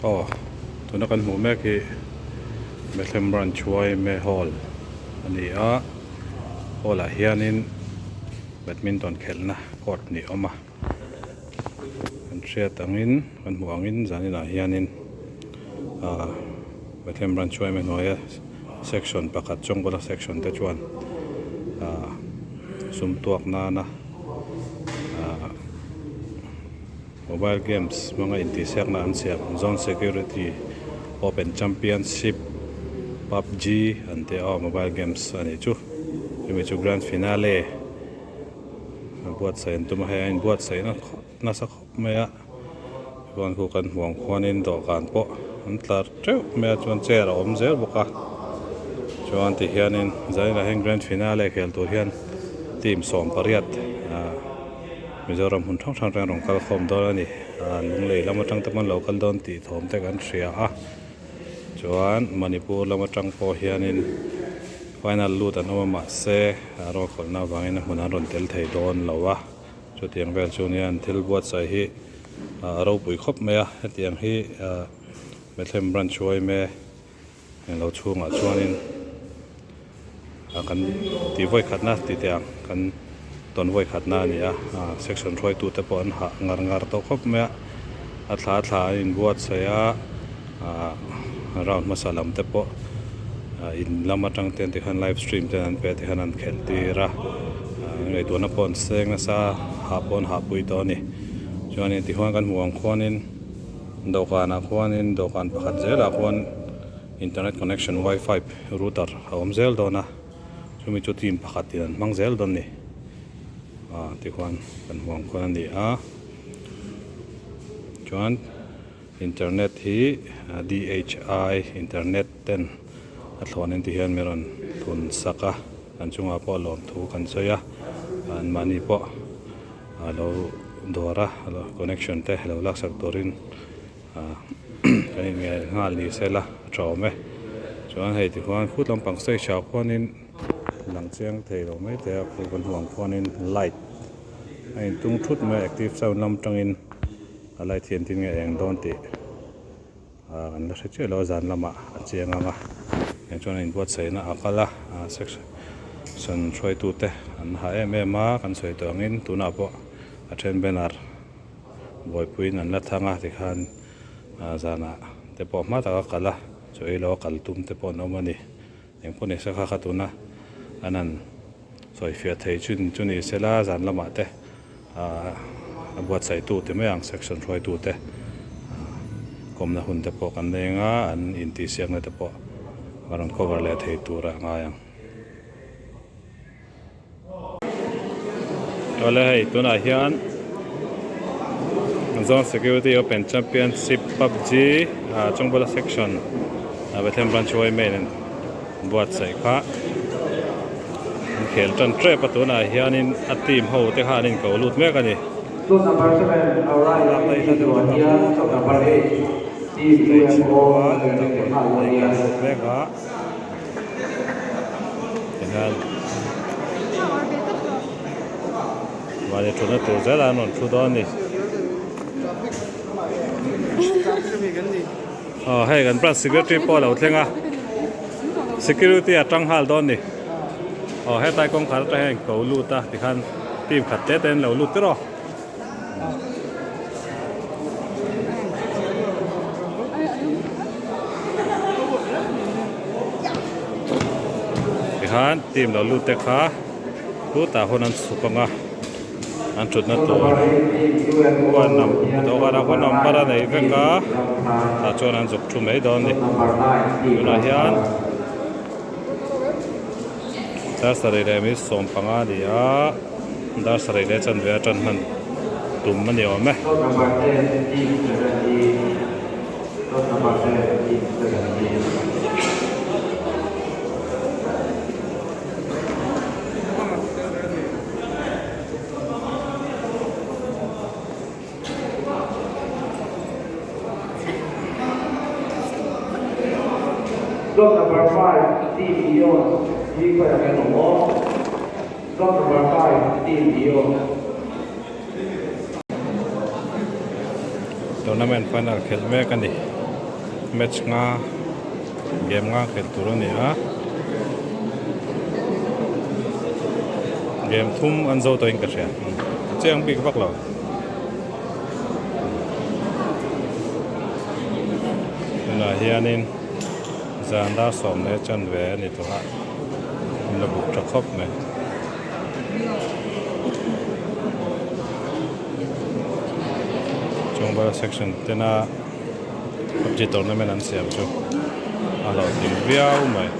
Aw tuna kan hmuh mek hi Bethlehem Branch yma Hall a ni a hall ah hianin badminton khelhna court ni awm a kan hriat angin kan hmuh angin zaninah hianin ah Bethlehem Branch yma hnuaia section pakhat Chawngkawla section te chuan ah sum tuak nana ah. Mobile games hmanga intihsiakna an siam Zone Security Open Championship PUBG an tih a mobile games a nih chu chumi chu grand finale a buatsaih an tum a hei a inbuatsaih na nasa khawp mai a chuan khu kan hmuh ang khuanin dawhkan pawh an tlar teuh mai a chuan chair a awm zel bawk a chuan tihianin zaninah hian grand finale khel tur hian team 18 ahh. Mizoram hmun hrang hrang atangin rawn kal khawm dawn a ni. Aaa Lunglei lam atang te pawn lo kal dawn tih thawm te kan hria a. Chuan Manipur lam atang pawh hianin final lut an awm a mahse a ruakhawlhna avangin a hmun an rawn tel thei dawn lo a. Chutiang vel chu nia an thil buatsaih hi a ropui khawp mai a. Hetiang hi aaa Bethlehem branch yma Englo chhungah chuanin ah kan tih vawi khatna ti teh ang kan tawn vawi khatna a ni a ah section hruaitute pawh an hah ngar ngar tawh khawp mai a a thla thla an inbuatsaih a ah round hmasa lam te pawh ah in lam atang ten tikhan live stream ten an pe a tikhan an khelh tir a ah ngaihtuahna pawh an seng nasa hah pawh an hahpui tawh a ni chuanin tichuan kan hmuh ang khuanin. Dawhkanah khuanin dawhkan pakhat zelah khuan internet connection wifi router a awm zel dawn a chumi chu team pakhat in an hmang zel dawn a ni ah tikhuan kan hmuh ang khuan a ni a chuan internet hi D_H_I internet ten a thlawn en ti hian min rawn thun sak a kan chungah pawh lawmthu kan sawi a anmahni pawh. A lo dawr a connection te lo laksak turin ah kan in ngen nghal ni sela a tha awm e chuan hei tikhuan khut lampang stage ah khuanin lang chiang thei lo mai thei a khu kan hmuh ang khuanin light a intung thut mai a active sound lam tangin a light hi engtin nge a eng dawn tih ah kan la hre chiah lo a zan lamah a chiang ang a heng chuan a inbuatsaihna a kal a ah section hruaitute an ha em em a kan sawi tawh angin tunah pawh a then banner buaipuiin an la thang a tikhan ah zanah te pawh hma taka kal a chaw ei lo a kal tum te pawh an awm a ni engpawh ni se kha kha tuna an han sawifiah thei chin chu ni sela zan lamah te. A buatsaihtu ti mai ang section hruaitute kawmna hun te pawh kan nei anga an intihsiakna te pawh a rawn cover leh thei tur a ngai ang. Awle hei tunah hian Zone Security Open Championship PUBG Chawngbuala section Bethlehem Branch yma in buatsaih kha an khel tan tep a tunah hianin a team ho te kha an inko lut mek a ni. Stage pawh a an inko lut mek a tihian mahni thutna tur zelah an rawn thu dawn a ni. Aw hei kan branch secretary pawh a lo thleng a security a tang nghal dawn ni aw hetlai kawngkhar atang hian ko lut a tikhan team khat te te an lo lut tiraw. Tikhan team lo lut te kha chutah hun an chhuk ang a. An thutna tur khuan dawhkanah khuan number a nei vek a tah chuan an zuk thu mai dawn a ni tunah hian dar sarih leh mi 15 a ni a dar sarih leh chanve a tan hman tum a ni awm e. Block number 5 team Ion hi khawiah nge an awm aw? Block number 5 team Ion. Tournament final khelh mek a ni. Match nga game nga khelh tur a ni a game thum an zo tawhin ka hria a chiang bik vak lo. Tunah hianin zan dar sawm leh chanve a ni tawh a an la buk tha khawp mai. Chungvala section tena PUBG tournament an siam chu a hlauhtling viau mai.